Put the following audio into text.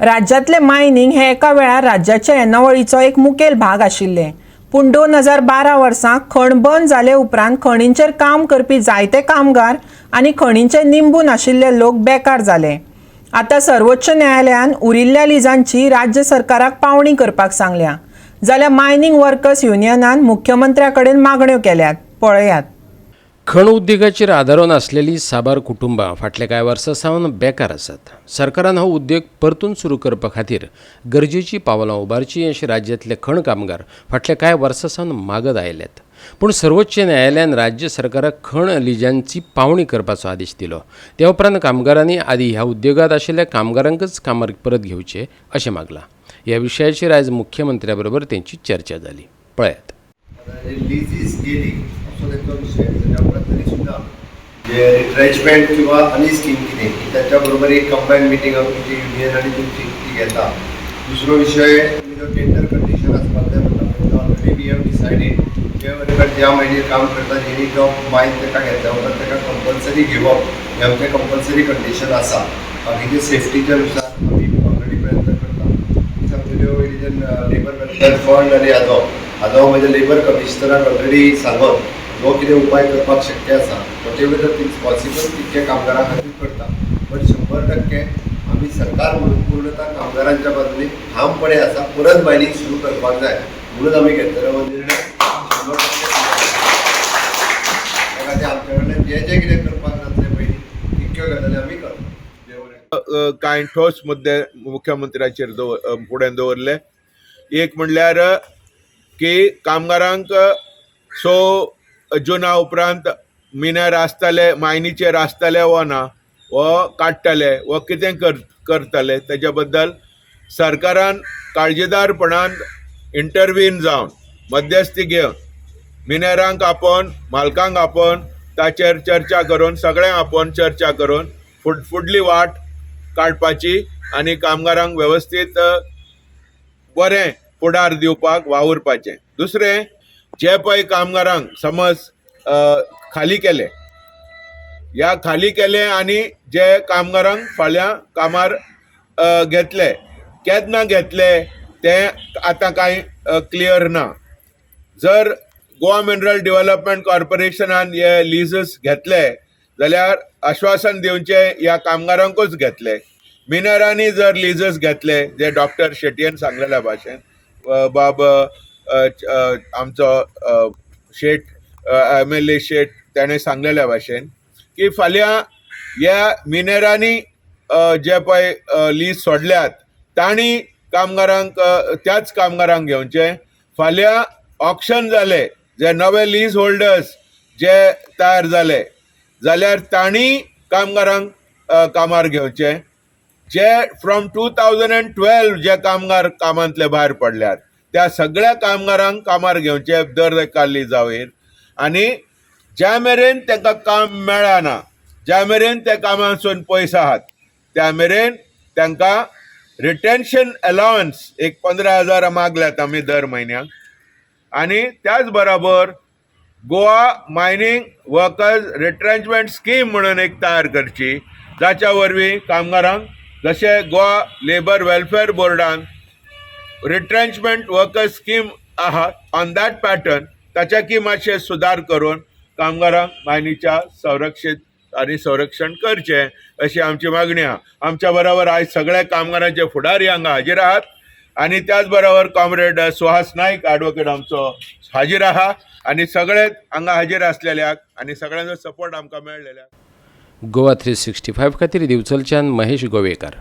राज्यांतलें mining हें एका वेळार राज्याच्या येणावळीचो एक मुखेल भाग आशिल्लें. पूण 2012 वर्सा खण बंद जाले उपरांत खणींचेर काम करपी जायते कामगार आनी खणींचेर निंबून आशिल्ले लोक बेकार जाले. आतां सर्वोच्च न्यायालयान उरिल्ल्या लिजांची राज्य सरकाराक पावणी करपाक सांगल्या, जाल्यार मायनींग वर्कर्स युनियनान मुख्यमंत्र्या कडेन मागण्यो केल्यात. पळयात. खण उद्देगाचेर आदारून आसलेलीं साबार कुटुंबां फाटल्या कांय वर्सां सावन बेकार आसात. सरकारान हो उद्देग परतून सुरू करपा खातीर गरजेचीं पावलां उबारचीं अशें राज्यांतले खण कामगार फाटल्या कांय वर्सां सावन मागत आयल्यात. पूण सर्वोच्च न्यायालयान राज्य सरकाराक खण लिजांची पावणी करपाचो आदेश दिलो. त्या उपरांत कामगारांनी आदी ह्या उद्देगांत आशिल्ल्या कामगारांकच कामार परत घेवचे अशें मागलां. ह्या विशयाचेर आयज मुख्यमंत्र्या बरोबर तेंची चर्चा जाली. पळयात. लिजीस गेली असो तेंचो विशय. तेच्या उपरांत तरी सुद्दां जे रिट्रेंचमेंट किंवा आनी स्कीम कितें की तांच्या बरोबर एक कंबायन मिटींग आमची युनियन आनी तुमची ती घेता. दुसरो विशय, तुमी जो टेंडर कंडिशन आसपाक जाय म्हणटा, already we have decided. J worker ज्या मायनीर काम करता, जेणी जो मायन ताका घेतल्या उपरांत ताका कंपल्सरी घेवप हें आमचें कंपल्सरी कंडिशन आसा. बाकीचे सेफ्टीच्या नुसार आमी ऑलरेडी प्रयत्न करता. तुमी सांगलेल्यो वयली लेबर वेलफेअर फंड आनी हाजो हाजो म्हज्या लेबर कमिशनराक ऑलरेडी सांगून जो कितें उपाय करपाक शक्य आसा, वटेवर थिंग्स पॉसिबल, तितके कामगारां खातीर करता. बट 100% आमी सरकार म्हणून पूर्णता कामगारांच्या बाजूने ठामपणे आसा. परत मायनींग सुरू करपाक जाय म्हणून आमी घेतलेलो हो निर्णय 100%. त्या खातीर आमच्या कडल्यान जे जे कितें करपाक जातलें पयलीं, तितक्यो गजाली आमी करता. देव बरें. कांय ठोस मुद्दे मुख्यमंत्र्याचेर दवर फुडें दवरले. एक म्हणल्यार की कामगारांक 6 जुना उपरांत मिनर आसतले, मायनीचेर आसतले वो ना, वो काडटले वो कितें करतले, तेच्या बद्दल सरकारान काळजीदारपणान इंटरवीन जावन, मध्यस्थी घेवन, मिनेरांक आपोवन, मालकांक आपोवन, ताचेर चर्चा करून, सगळ्यांक आपोवन चर्चा करून फुडली वाट काडपाची आनी कामगारांक वेवस्थीत बरें फुडार दिवपाक वावुरपाचें. दुसरें, जे पळय कामगारांक समज खाली केले या खाली केले आनी जे कामगारांक फाल्यां कामार घेतले, केन्ना घेतले तें आतां कांय क्लियर ना. जर गोवा मिनरल डेव्हलपमेंट कॉर्पोरेशनान हे लिजस घेतले जाल्यार आश्वासन दिवचें ह्या कामगारांकूच घेतले. मिनरांनी जर लिजस घेतले, जे डॉक्टर शेटयेन सांगलेल्या भाशेन, बाब आमचो शेट, एमएलए शेट, ताणें सांगलेल्या भाशेन की फाल्यां ह्या मिनेरांनी जे पळय लीज सोडल्यात, तांणी कामगारांक त्याच कामगारांक घेवचें. फाल्यां ऑक्शन जालें, जे नवे लीज होल्डर्स जे तयार जाले जाल्यार तांणी कामगारांक कामार घेवचें. जे फ्रॉम 2012 जे कामगार कामांतले भायर पडल्यात, त्या सगळ्या कामगारांक कामार घेवचे दर एका लिजावयर. आनी ज्या मेरेन तांकां काम मेळना, ज्या मेरेन ते कामांसून पयस आहात, त्या मेरेन तांकां रिटेन्शन अलावन्स एक 15,000 मागल्यात आमी दर म्हयन्याक. आनी त्याच बरोबर Goa mining workers retrenchment scheme म्हणून एक तयार करची, जाच्या वरवीं कामगारांक जशें गोवा लेबर वेलफेअर बोर्डान रिट्रेंचमेंट वर्कर्स स्कीम आहा, ऑन that pattern ताच्याकी मातशें सुदार करून कामगारांक मायनीच्या संरक्षीत आनी संरक्षण करचें अशी आमची मागणी आहा. आमच्या बरोबर आयज सगळे कामगारांचे फुडारी हांगा हाजीर आहात आनी त्याच बरोबर कॉम्रेड सुहास नाईक ॲडवोकेट आमचो हाजीर आहा आनी सगळे हांगा हाजीर आसलेल्याक आनी सगळ्यांचो सपोर्ट आमकां मेळ्ळेल्याक. गोवा 365 खातीर दिवचलच्यान महेश गोवेकार.